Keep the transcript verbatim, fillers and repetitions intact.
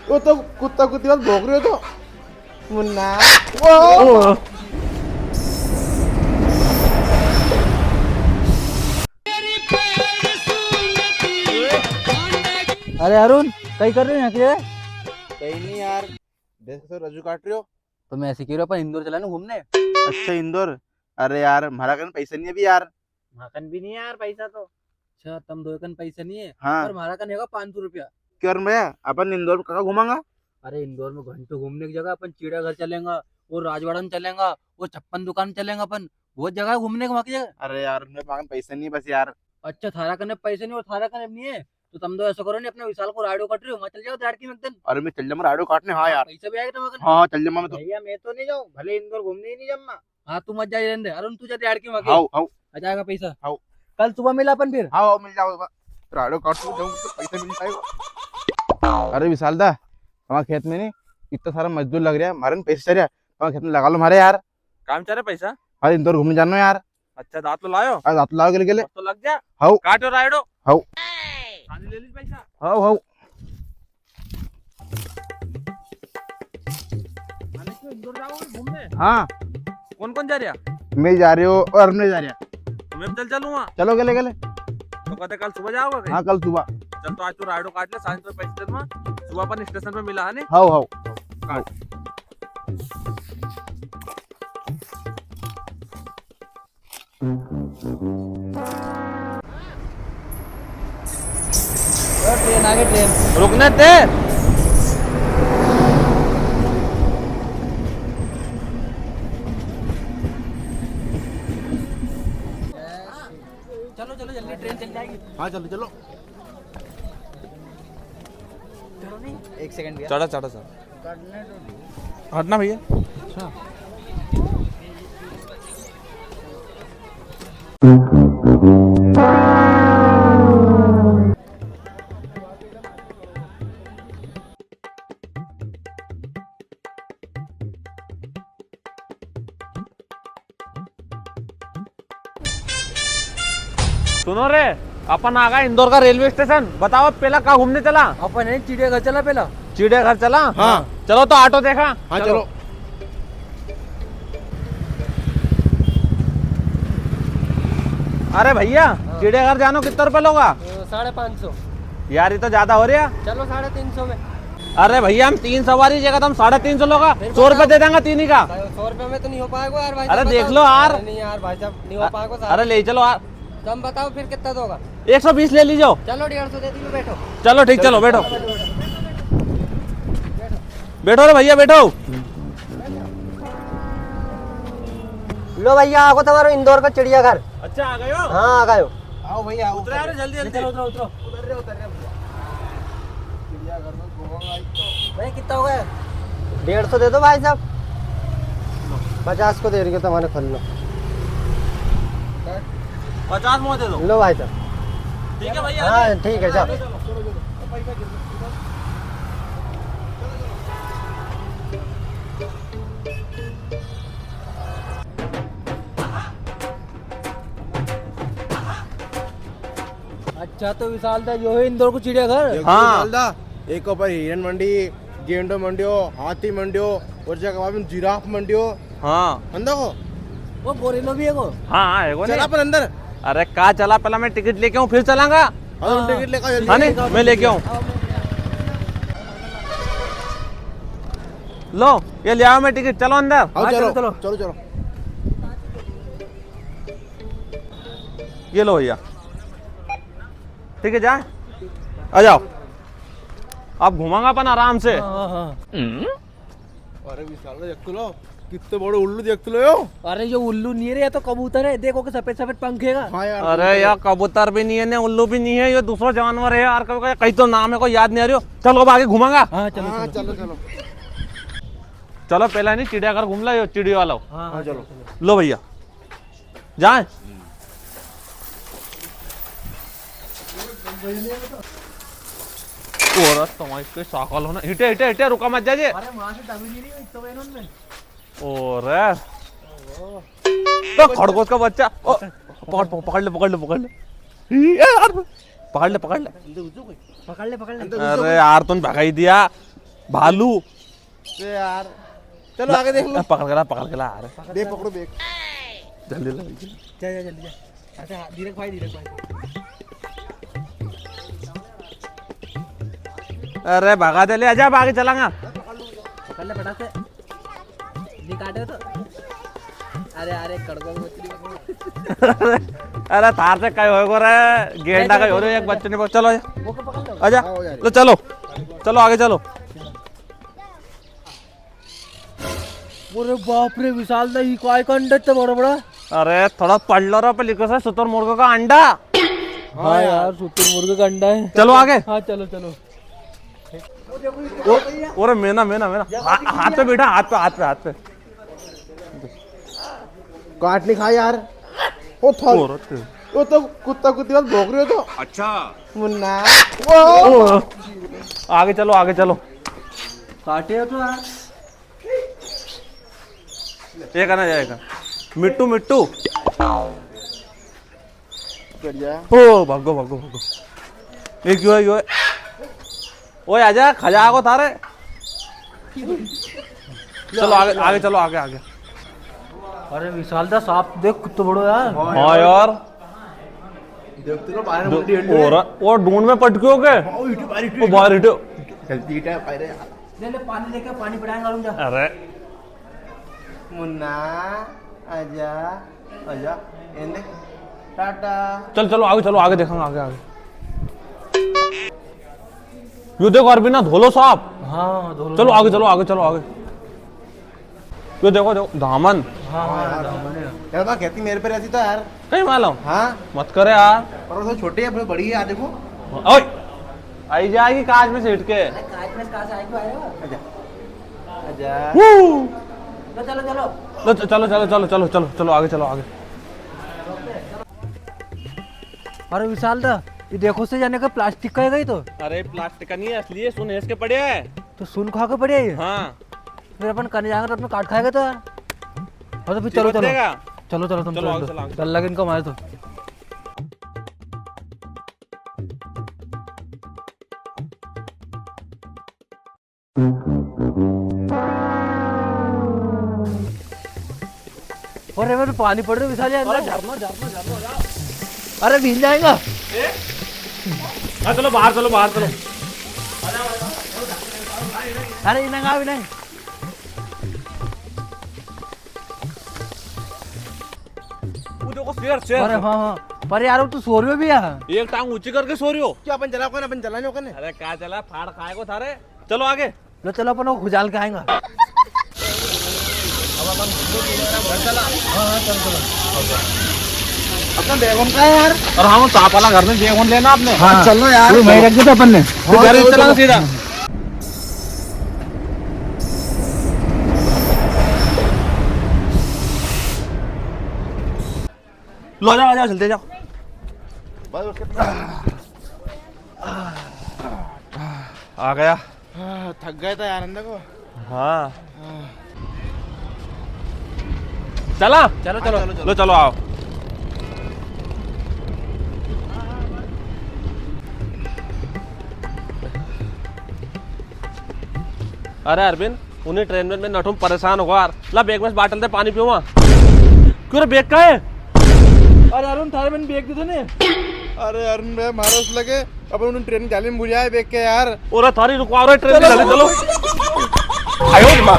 तो, तो कुत्ता कुत्ती बात भौंक रहे हो तो। मुन्ना। ओ। अरे अरुण, कई कर रहे हो यहाँ के? कई नी यार, भैंस के साथ रजू काट रहे हो। तो मैं ऐसे कह रहा हूँ, अपन इंदौर चला ना घूमने। अच्छा, इंदौर? अरे यार, म्हारा कन पैसा नी है अभी यार। म्हारा कन भी नी है यार पैसा तो। अच्छा, तम दो कन पैसा नी है? हाँ। पर म्हारा कन हैगा पाँच सौ रुपया। क्यों रे भैया, अपन इंदौर में कहाँ घूमांगा? अरे, इंदौर में घंटों घूमने की जगह, अपन चिड़ियाघर चलेंगा, वो राजवाड़ा में चलेंगा, वो छप्पन दुकान चलेंगा अपन, बहुत जगह है घूमने की वहाँ की जगह। अरे यार, म्हारा कन पैसा नी है बस यार। अच्छा, थारा कने पैसा नी और थारा कने नी है, तो तम दो ऐसा करो नी, अपने विशाल को रायडो काट रहे हो, वहाँ चल जाओ दाड़की में एक दिन। अरे मैं चल जाऊँ रायडो काटने, हाँ यार। पैसा भी आएगा तुम्हारे कने। हाँ, हाँ, चल जाऊँ मैं तो। भैया, मैं तो नी जाऊँ, भले इंदौर घूमने ही नी जाऊँ मैं। हाँ, तू मत जाए, रहने दे। अरुण, तू जा दाड़की में आके। How, how. आ जाएगा पैसा। हाउ। कल सुबह मिला अपन फिर। हाउ, हाउ, मिल जाओ। रायडो काट के जाऊँ तो पैसा मिल जाएगा। अरे विशाल दा, हमारे खेत में नी इतना सारा मजदूर लग रहा है, म्हारे नी पैसा चल रहा, हमारे खेत में लगा लो म्हारे यार। काम चल रहा पैसा? अरे इंदौर घूमने जानो यार। अच्छा, दांत लो लायो? अरे दांत लाओ, गेले, गेले। तो लग जा। हाउ। काटो रायडो। हाउ। सांझे ले लीजिए पैसा। How, how. अरे क्यों इंदौर जाओगे घूमने? हाँ। कौन कौन जा रहा? मैं जा रहे हो और हमने जा रहा। तो मैं भी चल चलूंगा। चलो, गेले, गेले। तो कहते कल सुबह जाओगा कहीं? हाँ, कल सुबह। चल तो आज तो रायडो काट ले, सांझ को पैसे दे दूंगा। सुबह अपन स्टेशन पे मिला है नी? How, how. काट। ओ, ट्रेन आ गई, ट्रेन। रुकने दे। चलो, चलो, जल्दी ट्रेन चल जाएगी। हाँ, चलो, चलो। एक सेकंड भैया। चढ़ा, चढ़ा, चढ़ा। हटना भैया। अच्छा। सुनो रे, अपन आ गए इंदौर का रेलवे स्टेशन। बताओ, अब पहला कहाँ घूमने चला? अपन है चिड़ियाघर चला पहला। चिड़ियाघर चला? हाँ। चलो तो ऑटो देखा। हाँ, चलो। चलो। अरे भैया, हाँ। चिड़ियाघर जानो कितना रुपया लोगा? अ, साढ़े पाँच सौ। यार, ये तो ज्यादा हो रहा। चलो, साढ़े तीन सौ में। अरे भैया, हम तीन सवारी जगह तो हम साढ़े तीन सौ लोगा, फिर सौ रुपया बताओ। दे देंगा तीन ही का। सौ रुपया में तो नहीं हो पाएगा यार भाई साहब, अरे देख लो यार। अरे नहीं यार भाई साहब, नहीं हो पाएगा साहब। अरे ले चलो यार। तुम बताओ फिर कितना दोगा? एक सौ बीस ले लीजो। चलो डेढ़ सौ दे दीजिए, बैठो। चलो ठीक, चलो बैठो। बैठो रे भैया, बैठो। लो भैया, आगो तुम्हारो इंदौर का चिड़ियाघर। अच्छा, आ गयो? हाँ, आ गयो। आओ भैया, आओ। उतरो, उतरो, जल्दी, जल्दी। उतरो, उतरो, उतरो। उतर रहे, उतर रहे भैया। चिड़ियाघर में घूमूंगा आज तो। भाई, कितना हो गया? डेढ़ सौ दे दो भाई साहब। पचास को दे रही हो तो हमारे खोल लो। पचास में दे दो। लो भाई साहब। ठीक है भैया। हाँ, ठीक है, जाओ। चलो, चलो, चलो। अच्छा, तो विशाल दा, यो है इंदौर को चिड़ियाघर? देखो हाँ। विशाल दा, एक ऊपर हिरन मंडी, गेंडो मंडियो, हाथी मंडियो, और जगह बाद में जिराफ मंडियो। हाँ। अंदर को? वो गोरिल्लो भी है को? हाँ, हाँ, है को चला नहीं? अपन अंदर। अरे, का चला, पहला मैं टिकट लेके आऊँ, फिर चलांगा। हाँ, तुम हाँ। टिकट लेकर जल्दी। हाँ, नहीं, मैं लेके आऊँ। लो, ये ले आया मैं टिकट, चलो अंदर। आओ, हाँ, चलो, चलो, चलो। चलो, चलो। ये लो भैया, ठीक है, जाए, आ जाओ, आप घुमांगा अपन आराम से। हाँ, हाँ, हाँ। अरे विशाल, देख तो लो, कितने बड़े उल्लू देख तो लो यो। अरे, ये उल्लू नहीं है रे, ये तो कबूतर है। देखो कि सफेद सफेद पंख हैगा। हाँ यार, अरे कबूतर है। यार, कबूतर भी नहीं है, ने उल्लू भी नहीं है, ये दूसरा जानवर है यार, कहीं, कहीं तो नाम है, कोई याद नहीं आ रही हो। चलो, अब आगे घुमांगा। हाँ, चलो, हाँ, चलो। चलो, चलो। चलो, पहला नहीं चिड़ियाघर घूम लो, ये चिड़िया वाला। हाँ, हाँ, हाँ, चलो। चलो, चलो। लो भैया, जाए। और तुम्हारी कोई साकल हो ना। हिटे, हिटे, हिटे, रुका मत जाजे। अरे, वहां से दबी नहीं रही, तो इन्होंने। और तो खरगोश का बच्चा। ओ, पकड़, पकड़, पकड़ ले, पकड़ ले, पकड़ ले। ई, ए यार, पकड़ ले, पकड़ ले। पकड़ ले, पकड़ ले। अरे यार, तुम भगाई दिया। भालू। ए यार, चलो आगे देख लो। पकड़ के ला, पकड़ के ला, अरे। दे, पकड़ो बैग। जल्दी ला, जल्दी। जा, जा, जल्दी जा। अच्छा, हाँ, धीरज भाई, धीरज भाई। अरे, भगा दे, ले आजा, अब आगे चलांगा। पकड़ ले फटाक से। नहीं काटे तो। अरे, अरे, कड़को मछली। अरे, थार से कई होएगो रे, गेंडा कई हो रे, एक बच्चे ने बोल, चलो आजा। वो को पकड़ लो। आजा। हाँ, हो जा रही। लो, चलो। चलो, आगे चलो। अरे बाप रे, विशाल दा, ई काय का अंडा इतना बड़ा बड़ा? अरे, थोड़ा पढ़ लो रे, पे लिखो से शुतुरमुर्ग का अंडा। हाँ यार, शुतुरमुर्ग का अंडा है। चलो आगे। हाँ, चलो, चलो। ओ, अरे मेना, मेना, मेना। हा-, हाथ पे बैठा, हाथ पे, हाथ पे, हाथ पे। काट नहीं खा यार। ओ था। ओ, रख। वो तो कुत्ता कुत्ती बात भौंक रहे हो तो। अच्छा। मुन्ना। ओ। आगे चलो, आगे चलो। काटे हो तो यार। एक आना जाएगा। मिट्टू, मिट्टू। बढ़िया। ओ, भागो, भागो, भागो। एक यो है, यो है। ओए, आजा, खजा को थारे। चलो, आगे, आगे चलो, आगे, आगे। अरे, विशाल दा, सांप देख, कितना बड़ो यार। हाँ यार। देख तो, बाहर दो, मुंडी हल्लो है। और, और ढूंढ में पटक्यो के? हाँ, इटे बाहर, इटे, ओ, बाहर इटे। जल्दी इटे, बाहर है। ले, ले, पानी लेके, पानी पिलाएंगे, रुक जा। अरे। मुन्ना, आजा, आजा, एंदे, टाटा। चल, चलो, आगे चलो, आगे देखांगा, आगे, आगे। यो देखो, अरबिना, धोलो सांप। हाँ, धोलो चलो, सांप। आगे चलो, आगे चलो, आगे। यो देखो, देखो, दामन। हाँ, हाँ, यार, दामन है। यार, वहाँ खेती मेरे पे रहती तो यार। कई मालूम? हाँ। मत करे यार। पर वो तो छोटी है, बड़ी है, आ देखो। ओए, आई जाएगी कांच में से हिट के। अरे, कांच में कहाँ से आएगी भाई वो? आजा। आजा। वो। लो, चलो, चलो। लो, च-, चलो, चलो, चलो, चलो, चलो, चलो, आगे चलो, आगे। अरे विशाल दा, ये देखो से जाने का प्लास्टिक का है कई तो। अरे प्लास्टिक का नहीं है, असली है, सुन हेस के पड़े है। तो सुन खा के पड़े है ये? हाँ। फिर अपन कने जाएंगे तो अपने काट खाएगा तो यार। हाँ तो फिर चलो, जीवन चलो। देगा। चलो, चलो, तुम चलो, चलो। आओ, चलो, आओ। डर लगे इनको मारे तो। अरे, मैं तो पानी पड़ रहा है, विशाल यार। अरे, झरना, झरना, झरना, झरना। अरे, भीग जाएगा। ए? हाँ, चलो, बाहर चलो, बाहर चलो। अरे, इन्हें कहा, इन्हें। वो देखो, शेर, शेर। अरे, हाँ, हाँ। पर यार, वो तो सो रही हो भी है। एक टांग ऊंची करके सो रही हो। क्या अपन चला कोने, अपन चला नहीं कोने? अरे, क्या चला, फाड़ खाएगो थारे। चलो आगे। लो चलो, अपन वो खुजाल के आएंगे। अब अपन घर चला। हाँ, हाँ, चलो, चलो। अपना बैग उनका है यार। और हम सांप वाला घर में बैग उन लेना आपने। हाँ, चलो यार। वो वहीं रख दिया था अपन ने। हाँ, फिर घर चलो, चला चलो। सीधा। लो, आ जाओ, आ जाओ, जल्दी आ जाओ। बस उसके आ गया। हाँ, थक गया था यार अंदर को। हाँ। हाँ। चला? चलो, चलो। हाँ, चलो, चलो। लो, चलो, आओ। अरे अरविंद, उन्हीं ट्रेन में मैं नठूं परेशान होगा यार। ला, बैग में से बाटल दे, पानी पीऊंगा। क्यों रे, बैग का है? अरे अरुण, थारे मैंने बैग दे दो ने। अरे अरुण भाई, मारो उस लगे, अपन उन्हें ट्रेन जाली में भूल जाए बैग के यार। ओरे थारी, रुकवा रहे ट्रेन चलो। जाली, चलो। आयो रे माँ।